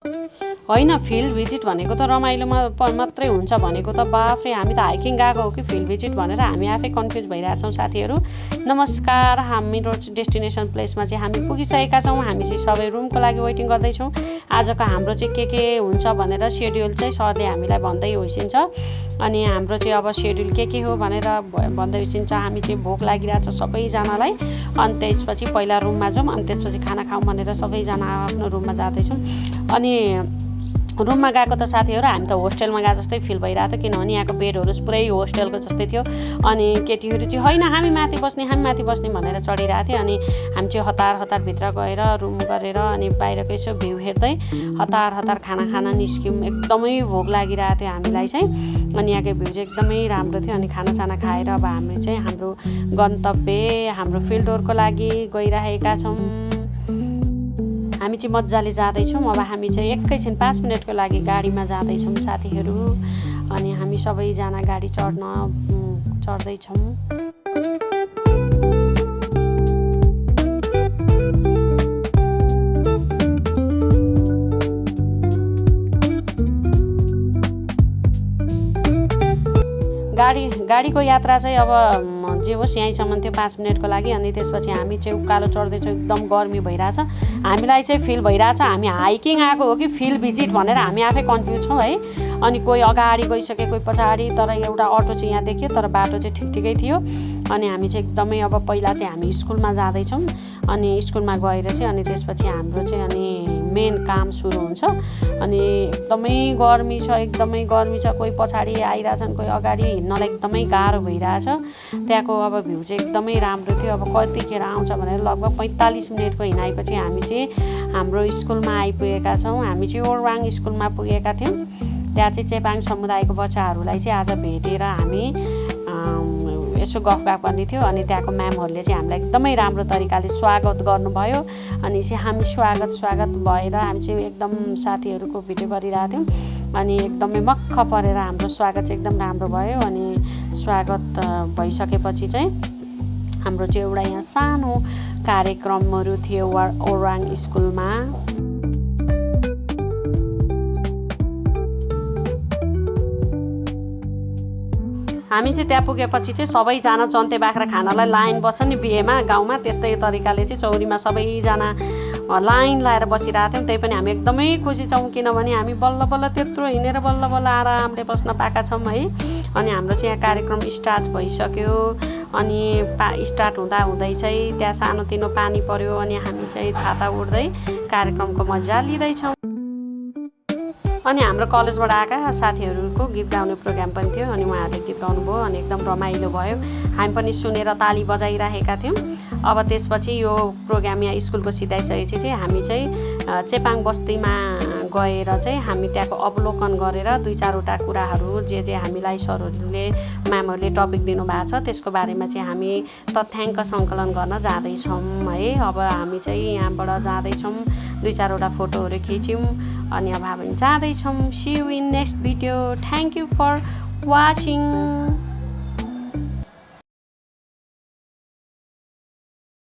होइन, field visit भनेको त रमाइलोमा मात्रै हुन्छ भनेको त बाफ्रे, हामी त हाइकिङ गएको हो कि फिल्ड भिजिट भनेर हामी आफै कन्फ्युज भइरहेछौँ साथीहरू। नमस्कार, हाम्रो डेस्टिनेसन प्लेसमा चाहिँ हामी पुगिसकेका छौँ। हामी चाहिँ सबै रुमको लागि वेटिङ गर्दैछौँ। आजको हाम्रो चाहिँ के हुन्छ भनेर सेड्युल चाहिँ सरले हामीलाई भन्दै होइसिन्छ। अनि हाम्रो चाहिँ अब सेड्युल के हो भनेर भन्दै होइसिन्छ। हामी चाहिँ भोक लागिरहेछ सबैजनालाई। अनि त्यसपछि पहिला रुममा जाउँ, अनि त्यसपछि खाना खाऊँ भनेर सबैजना आफ्नो रुममा जाँदैछौँ। अनि रुममा गएको त साथीहरू हामी त होस्टेलमा गए जस्तै फिल भइरहेको थियो, किनभने यहाँको बेडहरू पुरै होस्टेलको जस्तै थियो। अनि केटीहरू चाहिँ होइन हामी माथि बस्ने भनेर चढिरहेको थियो। अनि हामी चाहिँ हतार भित्र गएर रुम गरेर अनि बाहिरको यसो भ्यू हेर्दै हतार खाना खान निस्क्यौँ। एकदमै भोक लागिरहेको थियो हामीलाई चाहिँ। अनि यहाँको भ्यू चाहिँ एकदमै राम्रो थियो। अनि खानासाना खाएर अब हामी चाहिँ हाम्रो गन्तव्य हाम्रो फिल्ड टुरको लागि गइरहेका छौँ। हामी चाहिँ मजाले जाँदैछौँ। अब हामी चाहिँ एकैछिन 5 मिनटको लागि गाडीमा जाँदैछौँ साथीहरू। अनि हामी सबैजना गाडी चढ्दैछौँ। गाडीको यात्रा चाहिँ अब जे होस् यहीँसम्म थियो 5 मिनटको लागि। अनि त्यसपछि हामी चाहिँ उकालो चढ्दैछौँ। एकदम गर्मी भइरहेछ। हामीलाई चाहिँ फिल भइरहेछ हामी हाइकिङ आएको हो कि फिल्ड भिजिट भनेर हामी आफै कन्फ्युज छौँ है। अनि कोही अगाडि गइसके कोही पछाडि, तर एउटा अटो चाहिँ यहाँ देखियो, तर बाटो चाहिँ ठिकै थियो। अनि हामी चाहिँ एकदमै अब पहिला चाहिँ हामी स्कुलमा जाँदैछौँ। अनि स्कुलमा गएर चाहिँ अनि त्यसपछि हाम्रो चाहिँ अनि मेन काम सुरु हुन्छ। अनि एकदमै गर्मी छ, कोही पछाडि आइरहेछन् कोही अगाडि, हिँड्नलाई एकदमै गाह्रो भइरहेछ। त्यहाँको अब भ्यू चाहिँ एकदमै राम्रो थियो। अब कतिखेर आउँछ भनेर लगभग 45 मिनटको हिँडाइपछि हामी चाहिँ हाम्रो स्कुलमा आइपुगेका छौँ। हामी चाहिँ ओरवाङ स्कुलमा पुगेका थियौँ। त्यहाँ चाहिँ चेपाङ समुदायको बच्चाहरूलाई चाहिँ आज भेटेर हामी यसो गफ गर्ने थियो। अनि त्यहाँको म्यामहरूले चाहिँ हामीलाई एकदमै राम्रो तरिकाले स्वागत गर्नुभयो। अनि चाहिँ हामी स्वागत भएर हामी चाहिँ एकदम साथीहरूको भिडियो गरिरहेको थियौँ। अनि एकदमै मक्ख परेर हाम्रो स्वागत चाहिँ एकदम राम्रो भयो। अनि स्वागत भइसकेपछि चाहिँ हाम्रो चाहिँ एउटा यहाँ सानो कार्यक्रमहरू थियो ओरवाङ स्कुलमा। हामी चाहिँ त्यहाँ पुगेपछि चाहिँ सबैजना जन्ते बाख्रा खानालाई लाइन बस्छ नि बिहेमा गाउँमा, त्यस्तै तरिकाले चाहिँ चौरीमा सबैजना लाइन लाएर बसिरहेको थियौँ। त्यही पनि हामी एकदमै खुसी छौँ, किनभने हामी बल्ल त्यत्रो हिँडेर बल्ल आरामले बस्न पाएका छौँ है। अनि हाम्रो चाहिँ यहाँ कार्यक्रम स्टार्ट भइसक्यो। अनि स्टार्ट हुँदै चाहिँ त्यहाँ सानोतिनो पानी पर्यो। अनि हामी चाहिँ छाता उड्दै कार्यक्रमको मजा लिँदैछौँ। अनि हाम्रो कलेजबाट आएका साथीहरूको गीत गाउने प्रोग्राम पनि थियो। अनि उहाँहरूले गीत गाउनुभयो। अनि एकदम रमाइलो भयो। हामी पनि सुनेर ताली बजाइरहेका थियौँ। अब त्यसपछि यो प्रोग्राम यहाँ स्कुलको सिधाइसकेपछि चाहिँ हामी चाहिँ चेपाङ बस्तीमा गएर चाहिँ हामी त्यहाँको अवलोकन गरेर 2-4वटा कुराहरू जे हामीलाई सरहरूले म्यामहरूले टपिक दिनुभएको छ त्यसको बारेमा चाहिँ हामी तथ्याङ्क सङ्कलन गर्न जाँदैछौँ है। अब हामी चाहिँ यहाँबाट जाँदैछौँ, 2-4वटा फोटोहरू खिच्यौँ। अनि अब हामी जाँदैछौँ। See you in next video. Thank you for watching.